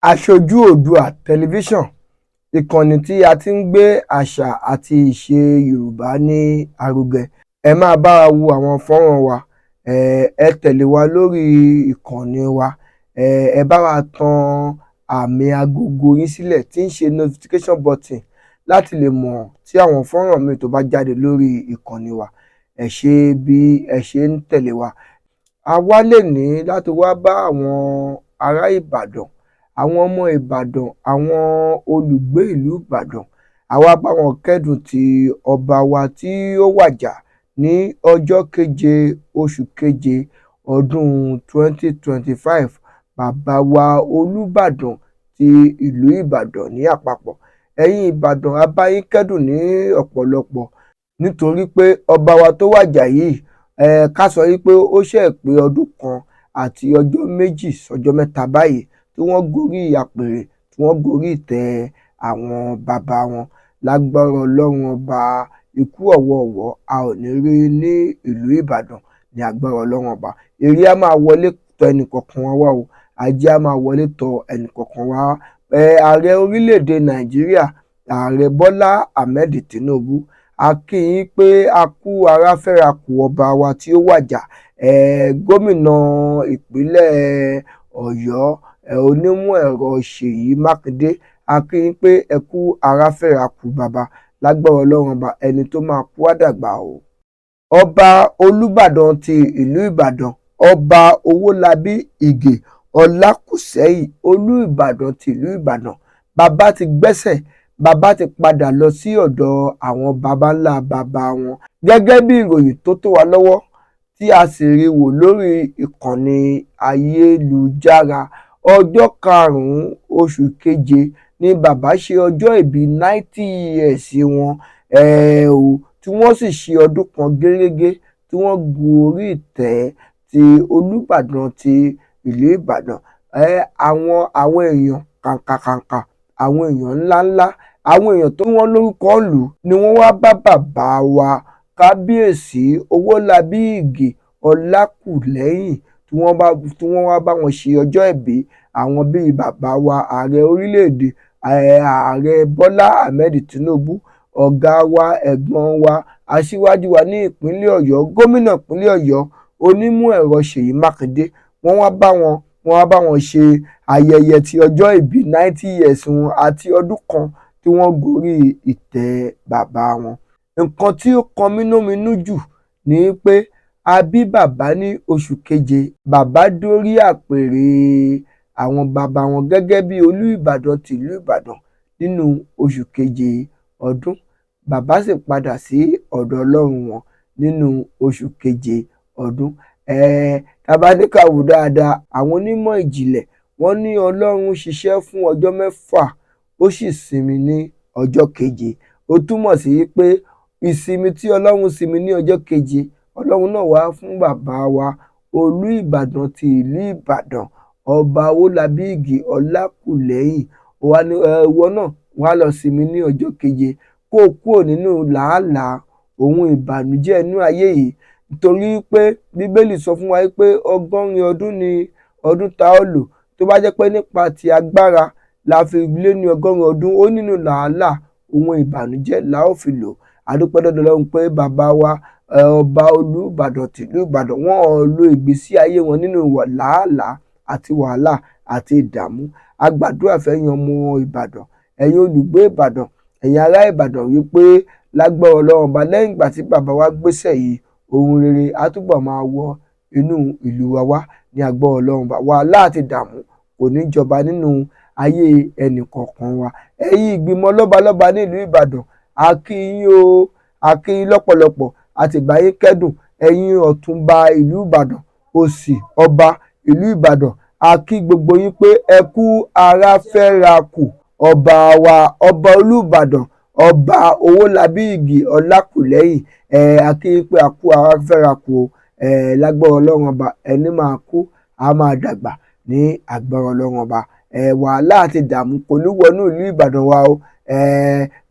Aṣojú Oòduà Tẹlifíṣàn, ìkànnì tí a ti ń gbé àṣà àti ìṣe Yorùbá ní arugẹ. Ẹ máa bá wa wo àwọn fọ́nrán wa, ẹ tẹ̀lé wa lórí ìkànnì wa, ẹ bá wa tan àmì agogo yín sílẹ̀ tí ń ṣe notification button láti lè mọ̀ tí àwọn fọ́nrán míì tó bá jáde lórí ìkànnì wa. Ẹ ṣé bí ẹ ṣe ń tẹ̀lé wa. A wá lénìí láti wá bá àwọn ará Ìbàdàn, àwọn ọmọ Ìbàdàn, àwọn olùgbé ìlú Ìbàdàn, a wá bá wọn kẹ́dùn ti ọba wa tí ó wàjà ní ọjọ́ keje oṣù keje ọdún 2025, bàbá wa Olúbàdàn ti ìlú Ìbàdàn ní àpapọ̀. Ẹ̀yin Ìbàdàn, a bá yín kẹ́dùn ní ọ̀pọ̀lọpọ̀ nítorí pé ọba wa tó wàjà yìí, ká sọ wípé ó ṣẹ̀ pé ọdún kan àti ọjọ́ 2 sọ́jọ́ 3 báyìí tí wọ́n gorí àpèrè, tí wọ́n gorí ìtẹ́ àwọn bàbá wọn. Lágbára Ọlọ́run Ọba, ikú ọ̀wọ̀ọ̀wọ́ a ò ní rí ní ìlú Ìbàdàn ní agbára Ọlọ́run Ọba. Ire á máa wọlé tọ̀ ẹnìkọ̀ọ̀kan wa wá o, ajé á máa wọlé tọ̀ ẹnìkọ̀ọ̀kan wa wá. Ààrẹ orílẹ̀-èdè Nàìjíríà, Ààrẹ Bọ́lá Ahmed Tinubu, a kí yín pé a kú ara fẹ́ra kù ọba wa tí ó wàjà. Gómìnà ìpínlẹ̀ Ọ̀yọ́, onímọ̀ ẹ̀rọ Ṣèyí Mákindé, a kí yín pé ẹ kú ara fẹ́ra kù bàbá. Lágbára Ọlọ́run Ọba, ẹni tó máa kú á dàgbà o. Ọba Olúbàdàn ti ìlú Ìbàdàn, Ọba Owólabí Ìgè Ọlákùsẹ́yìn, Olú Ìbàdàn ti ìlú Ìbàdàn, bàbá ti gbẹ́sẹ̀, bàbá ti padà lọ sí ọ̀dọ̀ àwọn baba ńlá bàbá wọn. Gẹ́gẹ́ bí ìròyìn tó tó wa lọ́wọ́ tí a sì rí wò lórí ìkànnì ayélujára, ọjọ́ 5 oṣù keje ni bàbá ṣe ọjọ́ ìbí 90 years wọn, tí wọ́n sì ṣe ọdún kan gérégé tí wọ́n gun orí ìtẹ́ ti Olúbàdàn ti ìlú Ìbàdàn. Àwọn èèyàn kàǹkàkàǹkà, àwọn èèyàn ńláńlá, àwọn èèyàn tó wọ́n lórúkọ ìlú ni wọ́n wá bá bàbá wa Kábíyèsí Owólabí Ìgè Ọlákùlẹ́hìn tí wọ́n wá bá wọn ṣe ọjọ́ ìbí. Àwọn bíi bàbá wa ààrẹ orílẹ̀-èdè, Ààrẹ Bọ́lá Ahmed Tinubu, ọ̀gá wa, ẹ̀gbọ́n wa, aṣíwájú wa ní ìpínlẹ̀ Ọ̀yọ́, gómìnà ìpínlẹ̀ Ọ̀yọ́, onímọ̀ ẹ̀rọ Ṣèyí Mákindé, wọ́n wá bá wọn, wọ́n wá bá wọn ṣe ayẹyẹ ti ọjọ́ ìbí 90 years wọn àti ọdún kan tí wọ́n gorí ìtẹ́ bàbá wọn. Nǹkan tí ó kan mí lóminú jù ni pé a bí bàbá ní oṣù keje, bàbá dórí àpèrè àwọn bàbá wọn gẹ́gẹ́ bí Olú Ìbàdàn ti ìlú Ìbàdàn nínú oṣù keje ọdún. Bàbá sì padà sí ọ̀dọ̀ Ọlọ́run wọn nínú oṣù keje ọdún. Tá bá ní ká wò dáadáa, àwọn onímọ̀ ìjìnlẹ̀ wọ́n ní Ọlọ́run ṣiṣẹ́ fún ọjọ́ 6, ó sì sinmi ní ọjọ́ keje. Ó túmọ̀ sí pé ìsinmi tí Ọlọ́run sinmi ní ọjọ́ keje, Ọlọ́run náà wá fún bàbá wa Olú Ìbàdàn ti ìlú Ìbàdàn, Ọba Owólabí Ìgè Ọlákùlẹ́hìn, wá ní ìwọ náà wá lọ sinmi ní ọjọ́ keje, kó o kúrò nínú làálàá òun ìbànújẹ́ inú ayé yìí. Nítorí pé Bíbélì sọ fún wa pé 80 ọdún ni ọdún tá ó lò. Tó bá jẹ́ pé nípa ti agbára la fi lé ní 80 ọdún, ó nínú làálàá òun ìbànújẹ́ la ó fi lò. A dúpẹ́ lọ́dọ̀ Ọlọ́run pé bàbá wa Ọba Olúbàdàn tìlú Ìbàdàn, wọ́n ò lo ìgbésí ayé wọn nínú làálàá àti wàhálà àti ìdààmú. A gbàdúrà fẹ́yin ọmọ Ìbàdàn, ẹ̀yin olùgbé Ìbàdàn, ẹ̀yin ará Ìbàdàn wípé lágbára Ọlọ́run Ọba, lẹ́yìn ìgbà tí bàbá wa gbéṣẹ̀ yìí, ohun rere á túbọ̀ máa wọ inú ìlú wa wá ní agbára Ọlọ́run Ọba. Wàhálà àti ìdààmú kò ní jọba nínú ayé ẹnìkọ̀ọ̀kan wa. Ẹ̀yin ìgbìmọ̀ lọ́balọ́ba ní ìlú Ìbàdàn, a kí yín o, a kí yín lọ́pọ̀lọpọ̀, a sì bá yín kẹ́dùn. Ẹ̀yin ọ̀túnba ìlú Ìbàdàn, òsì ọba ìlú Ìbàdàn, a kí gbogbo yín pé ẹ kú ara fẹ́ra kù ọba wa, Ọba Olúbàdàn, Ọba Owólabí Ìgè Ọlákùlẹ́hìn. A kí yín pé a kú ara fẹ́ra kù o. Lágbára Ọlọ́run Ọba, ẹni máa kú a máa dàgbà ní agbára Ọlọ́run Ọba. Wàhálà àti ìdààmú kò ní wọnú ìlú Ìbàdàn wa o.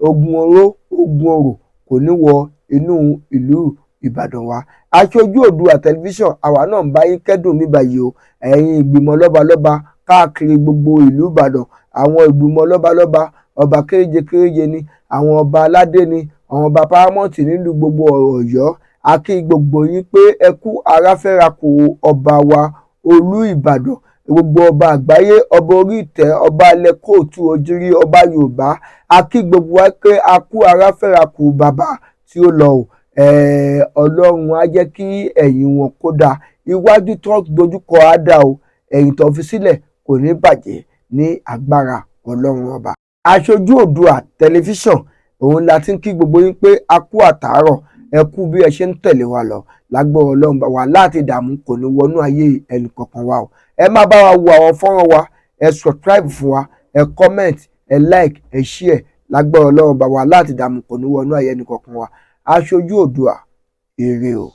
Ogun oró, ogun orò kò ní wọ inú ìlú Ìbàdàn wa. Aṣojú Oòduà Tẹlifíṣàn, àwa náà ń bá yín kẹ́dùn mí báyìí o. Ẹ̀yin ìgbìmọ̀ lọ́balọ́ba, Káàkiri gbogbo ìlú Ìbàdàn, àwọn ìgbìmọ̀ lọ́balọ́ba, ọba kéréje kéréje ni, àwọn ọba aládé ni, àwọn ọba paramount nílùú gbogbo Ọ̀yọ́, a kí gbogbo yín pé ẹ kú aráfẹ́ra kù ọba wa Olú Ìbàdàn. Gbogbo ọba àgbáyé, ọba orí ìtẹ́, ọba alẹ́ kóòtù ojírí, ọba Yorùbá, a kí gbogbo wa pé a kú aráfẹ́ra kù bàbá tí ó lọ o. Ọlọ́run á jẹ́ kí ẹ̀yìn wọn kó dáa, iwájú tó dojúkọ á dáa o, ẹ̀yìn tó fi sílẹ̀ kò ní bàjẹ́ ní agbára Ọlọ́run Ọba. Aṣojú Oòduà Tẹlifíṣàn òun la ti ń kí gbogbo yín pé a kú àtàárọ̀, ẹ kú bí ẹ ṣe ń tẹ̀lé wa lọ. Lágbára Ọlọ́run, wà láti dààmú kò ní wọnú ayé ẹnì kọ̀ọ̀kan wa o. Ẹ má bá wa wo àwọn fọ́nrán wa, ẹ subscribe fún wa, ẹ comment, ẹ like, ẹ share. Lágbára Ọlọ́run, bá wa láti dààmú kò ní wọnú ayé ẹnì kọ̀ọ̀kan wa. Aṣojú Oòduà, ire o.